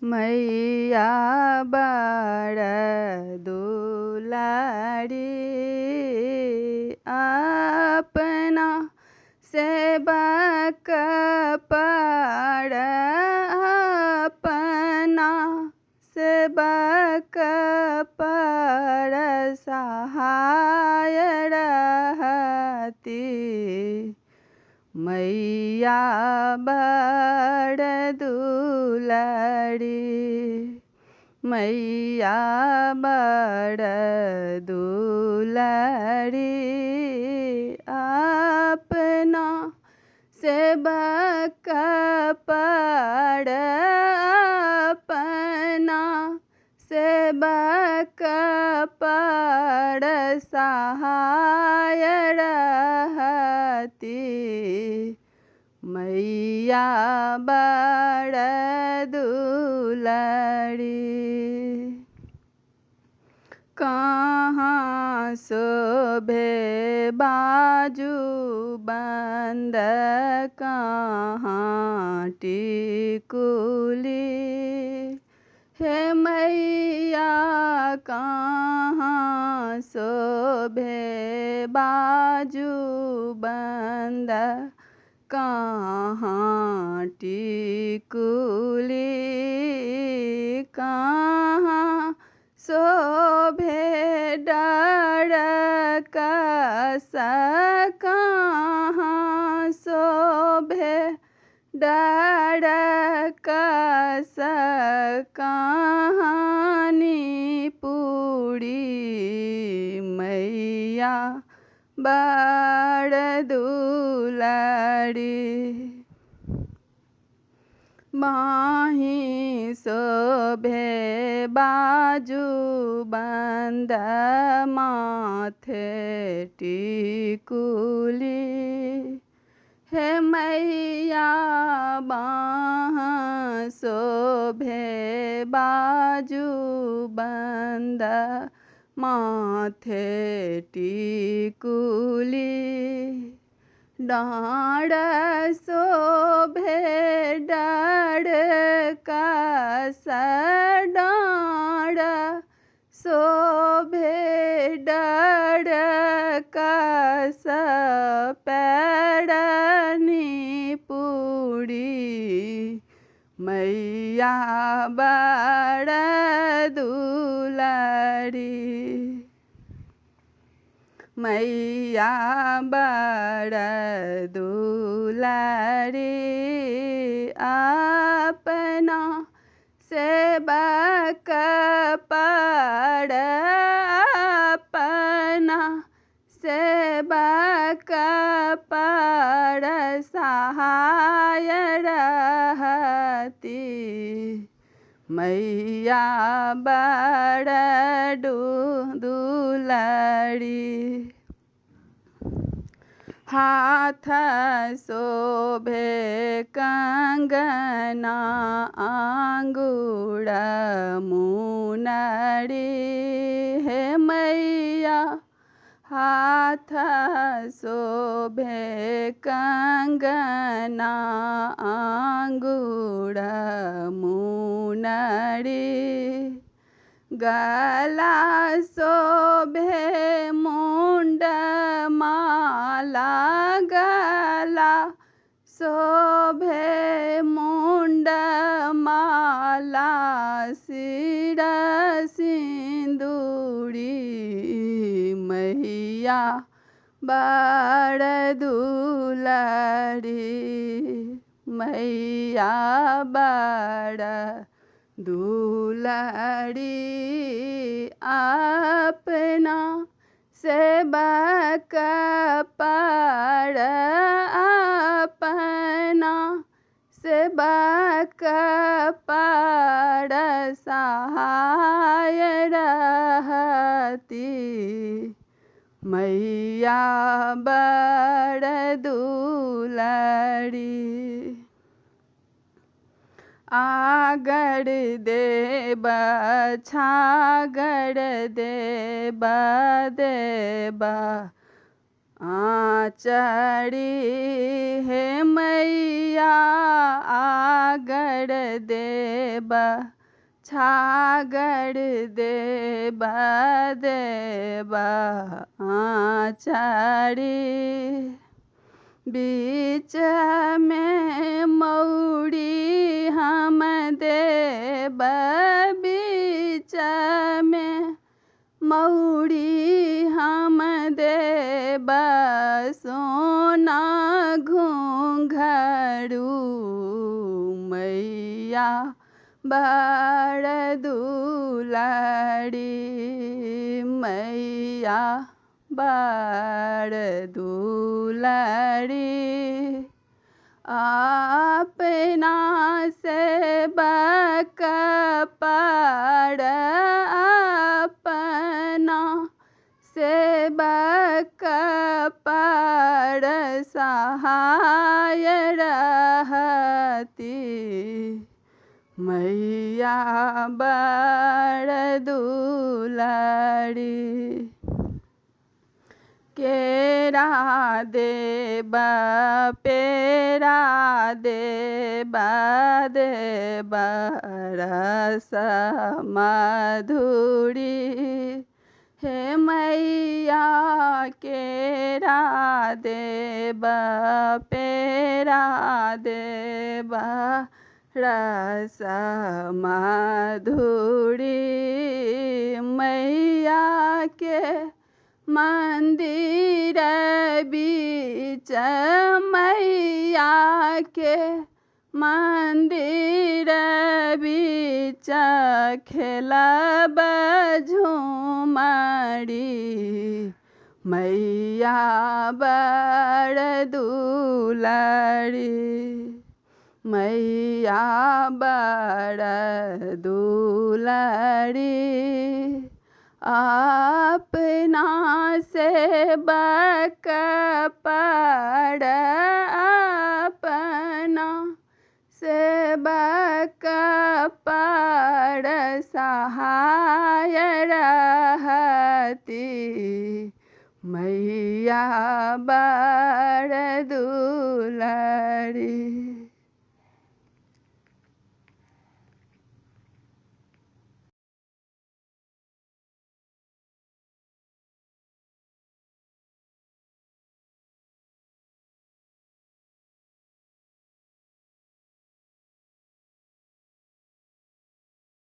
मैया बड़ दुलारी, अपना सेवक पर, अपना सेवक पर सहाय रहती। मैया बड़ दुलारी, मैया बड़ दुलारी, अपना सेवक पर, अपना सेवक पर सहाय रहती। मैया बड़ दुलारी। कहाँ शोभे बाजू बंद, कहाँ टिकुली, हे मैया कहाँ शोभे बाजू बंद, कहाँ टिकुली, कहाँ शोभे डर कस, कहाँ शोभे डर कस, कहानी पूरी। मैया बड़ दुलारी। बाँहि शोभे बाजू बंद, माथे टिकुली, हे मैया बाँह शोभे बाजू बंद, माथे टिकुली, डाँड़ शोभे डर कस, डाँड़ शोभे डर कस, पैरनी पूरी। मैया बड़ दुलारी, मैया बड़ दुलारी, अपना सेवक पर, अपना सेवक पर सहाय रहती। मैया बड़ दुलारी। हाथ शोभे कंगना आंगुर मुनरी, हे मैया हाथ शोभे कंगना आंगुर मुनरी, गला शोभे मुंड माला, गला शोभे मुंड माला, सिर सिंदूरी। मैया बड़ दुलारी, मैया बड़ दुलारी, अपना सेवक पर, अपना सेवक पर सहाय रहती। मैया बड़ दुलारी। आगर देब छागर देब, देब आँचरी हे मैया आगर देब छागर देब देब आँचरी। बीचमे मौरी हम देब बीचमे मौरी हम देब सोना घुँघरू मैया बड़ दुलारी मैया बड़ दुलारी। अपना सेवक पर अपना सेवक पर सहाय रहती मैया बड़ दुलारी। केरा देब पेरा देब देब रस मधुरी हे मैया केरा देब पेरा देब रस मधुरी मैया के मन्दिर बीच मैया के मन्दिर बीच खेलब झुमरी मैया बड़ दुलारी मैया बड़ दुलारी। अपना सेवक पर अपना सेवक पर सहाय रहती मैया बड़ दुलारी।